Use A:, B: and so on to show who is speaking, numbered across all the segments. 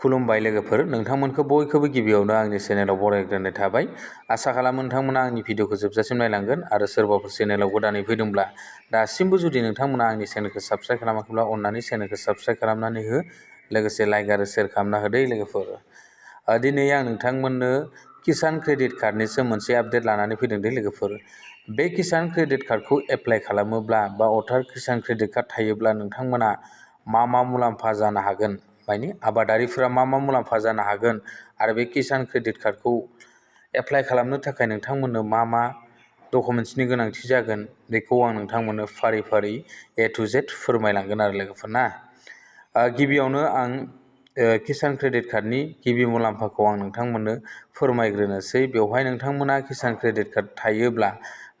A: खुलुमबाय लोगोफोर, नोंथांमोनखौ बयखौबो गिबियावनो आंनि चेनेलाव बरायग्रोनाय थाबाय। आसा खालामो नोंथांमोना आंनि भिडिअखौ जोबजासिम नायलांगोन आरो सोरबाफोर चेनेलाव गोदानै फैदोंब्ला दासिमबो जुदि नोंथांमोना आंनि चेनेलखौ साबस्क्राइब खालामाखैब्ला अन्नानै चेनेलखौ साबस्क्राइब खालामनानै हो, लोगोसे लाइक आरो शेयार खालामना होदो लोगोफोर। दिनै आं नोंथांमोननो किसान क्रेडिट कार्डनिसो मोनसे आपडेट लानानै फैदों दे लोगोफोर। बे किसान क्रेडिट कार्डखौ एप्लाइ खालामोब्ला बा अटार किसान क्रेडिट कार्ड थायोब्ला नोंथांमोना मा मुलाम्फा जानो हागोन, माने आबादारिफोरा मा मुलाम्फा जानो हागोन आरो बे किसान क्रेडिट कार्डखौ एप्लाइ खालामनो थाखाय नोंथांमोननो मा डकुमेन्ट्सनि गोनांथि जागोन बेखौ आं नोंथांमोननो फारि फारि A to Z फोरमायलांगोन आरो लोगोफोर ना। गिबियावनो आं किसान क्रेडिट कार्डनि गिबि मुलाम्फाखौ आं नोंथांमोननो फोरमायग्रोनोसै। बेवहाय नोंथांमोना किसान क्रेडिट कार्ड थायोब्ला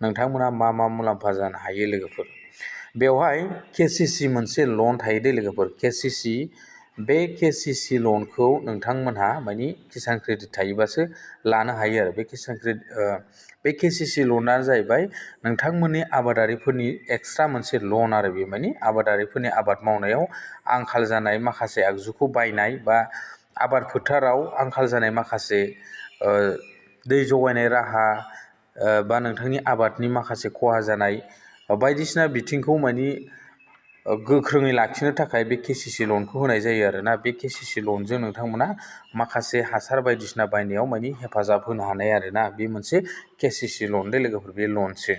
A: नोंथांमोना मा मुलाम्फा जानो हायो लोगोफोर। बेवहाय KCC मोनसे लन थायो दे लोगोफोर, KCC। बे KCC लनखौ नोंथांमोनहा माने किसान क्रेडिट थायोबासो लानो हायो आरो। बे KCC लनआ जाहैबाय नोंथांमोननि आबादारिफोरनि एक्सट्रा मोनसे लन आरो। बे माने आबादारिफोरनि आबाद मावनायाव आंखाल जानाय माखासे आगजुखौ बायनाय बा आबाद फोथाराव आंखाल जानाय माखासे दै जगायनाय राहा बा नोंथांनि आबादनि माखासे खहा जानाय बायदिसिना बिथिंखौ माने गोख्रोङै लाखिनो थाखाय बे KCC लनखौ होनाय जायो आरोना। बे KCC लनजों नोंथांमोना माखासे हासार बायदिसिना बायनायाव माने हेफाजाब होनो हानाय आरोना। बे मोनसे KCC लन दे लोगोफोर, बे लनसो।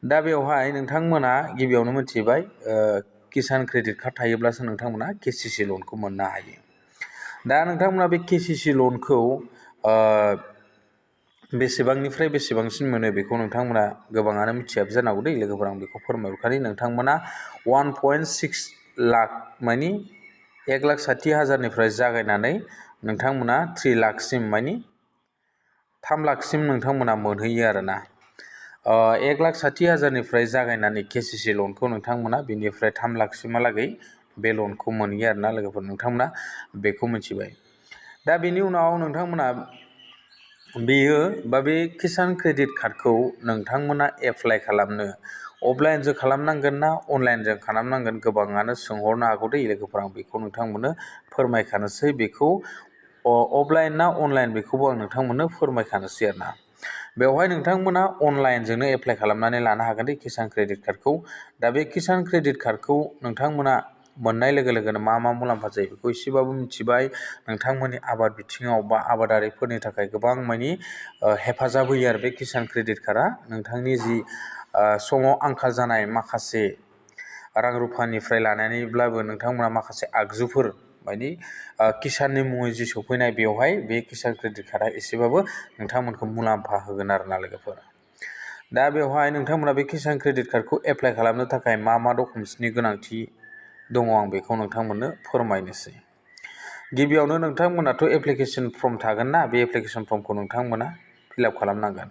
A: दा बेवहाय नोंथांमोना गिबियावनो मिथिबाय किसान क्रेडिट कार्ड थायोब्लासो नोंथांमोना KCC लनखौ मोननो हायो। दा नोंथांमोना बे KCC लनखौ बेसेबांनिफ्राय बेसेबांसिम मोनो बेखौ नोंथांमोना गोबाङानो मिथियाबो जानांगौ दे लोगोफोर। आं बेखौ फोरमायहरखानि, नोंथांमोना 1.6 लाख माने 1,60,000निफ्राय जागायनानै नोंथांमोना 3 लाखसिम माने 3 लाखसिम नोंथांमोना मोनहैयो आरोना। 1,60,000निफ्राय जागायनानै KCC लनखौ नोंथांमोना बेनिफ्राय 3 लाखसिमहालागै बे लनखौ मोनहैयो आरोना लोगोफोर। नोंथांमोना बेखौ मिथिबाय। दा बेनि उनाव नोंथांमोना बे किसान क्रेडिट कार्डखौ नोंथांमोना एप्लाइ खालामनो अफलाइनजों खालामनांगोन ना अनलाइनजों खालामनांगोन, गोबाङानो सोंहरनो हागौ दे लोगोफोर। आं बेखौ नोंथांमोननो फोरमायखानोसै। बेखौ अफलाइन ना अनलाइन बेखौबो आं नोंथांमोननो फोरमायखानोसै आरोना। बेवहाय नोंथांमोना अनलाइनजोंनो एप्लाइ खालामनानै लानो हागोन दे किसान क्रेडिट कार्डखौ। दा बे किसान क्रेडिट कार्डखौ नोंथांमोना मोननाय लोगो लोगोनो मा मुलाम्फा जायो बेखौ एसेबाबो मिथिबाय। नोंथांमोननि आबाद बिथिङाव बा आबादारिफोरनि थाखाय गोबां माने हेफाजाब होयो आरो बे किसान क्रेडिट कार्डआ। नोंथांनि जि समाव आंखाल जानाय माखासे रां रुफानिफ्राय लानानैब्लाबो नोंथांमोना माखासे आगजुफोर माने किसाननि मुङै जि सफैनाय, बेवहाय बे किसान क्रेडिट कार्डआ एसेबाबो नोंथांमोनखौ मुलाम्फा होगोन आरोना लोगोफोर। दा बेवहाय नोंथांमोना बे किसान क्रेडिट कार्डखौ एप्लाइ खालामनो थाखाय मा डकुमेन्ट्सनि गोनांथि दङ आं बेखौ नोंथांमोननो फोरमायनोसै। गिबियावनो नोंथांमोनाथ' एप्लिकेसन फर्म थागोन ना, बे एप्लिकेसन फर्मखौ नोंथांमोना फिलआप खालामनांगोन।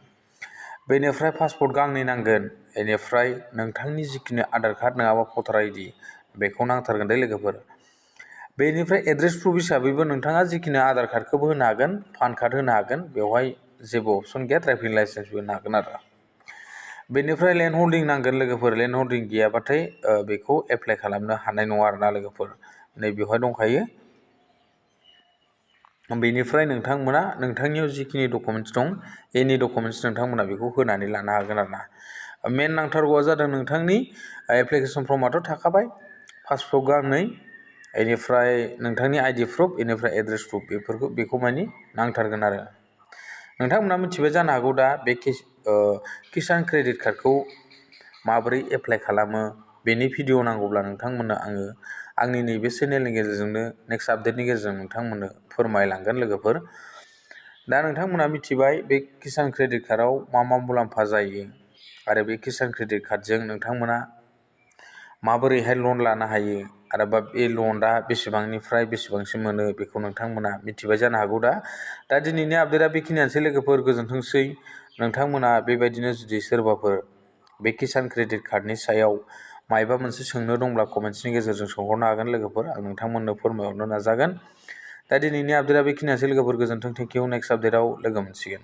A: बेनिफ्राय पासपर्ट गांनै नांगोन। बेनिफ्राय नोंथांनि जिखिनि आधार कार्ड नङाबा भटार ID बेखौ नांथारगोन दे लोगोफोर। बेनिफ्राय एड्रेस प्रुफ हिसाबैबो नोंथाङा जिखिनि आधार कार्डखौबो होनो हागोन, पान कार्ड होनो हागोन, बेवहाय जेबो अपसन गैया, ड्राइभिं लाइसेन्सबो होनो हागोन आरो। बेनिफ्राय लेन्ड हल्डिं नांगोन लोगोफोर। लेन्ड हल्डिं गैयाबाथाय बेखौ एप्लाइ खालामनो हानाय नङा आरोना लोगोफोर। नै बेवहाय दंखायो। बेनिफ्राय नोंथांमोना नोंथांनियाव जिखिनि डकुमेन्ट्स दं, एनि डकुमेन्ट्स नोंथांमोना बेखौ होनानै लानो हागोन आरोना। मेन नांथारगौआ जादों नोंथांनि एप्लिकेसन फर्माथ' थाखाबाय, पासपर्ट गांनै, बेनिफ्राय नोंथांनि ID प्रुफ, बेनिफ्राय एड्रेस प्रुफ, बेखौ माने नांथारगोन आरो। नोंथांमोना मिथिबाय जानो हागौ दा बे किसान क्रेडिट कार्डखौ माबोरै एप्लाइ खालामो। बेनि भिडिअ नांगौब्ला नोंथांमोननो आङो आंनि नैबे चेनेलनि गेजेरजोंनो नेक्स्ट आपडेटनि गेजेरजों नोंथांमोननो फोरमायलांगोन लोगोफोर। दा नोंथांमोना मिथिबाय बे किसान क्रेडिट कार्डआव मा मुलाम्फा जायो आरो बे किसान क्रेडिट कार्डजों नोंथांमोना माबोरैहाय लन लानो हायो आरो बे लनआ बेसेबांनिफ्राय बेसेबांसिम मोनो बेखौ नोंथांमोना मिथिबाय जानो हागौ दा। दिनैनि आपडेटआ बेखिनियानोसै लोगोफोर, गोजोनथोंसै। नोंथांमोना बेबायदिनो जुदि सोरबाफोर बे किसान क्रेडिट कार्डनि सायाव मायबा मोनसे सोंनो दंब्ला कमेन्ट्सनि गेजेरजों सोंहरनो हागोन लोगोफोर। आं नोंथांमोननो फोरमायहरनो नाजागोन। दा दिनैनि आपडेटआ बेखिनियानोसै लोगोफोर, गोजोनथों, थेंक इउ। नेक्स्ट आपडेटआव लोगो मोनसिगोन।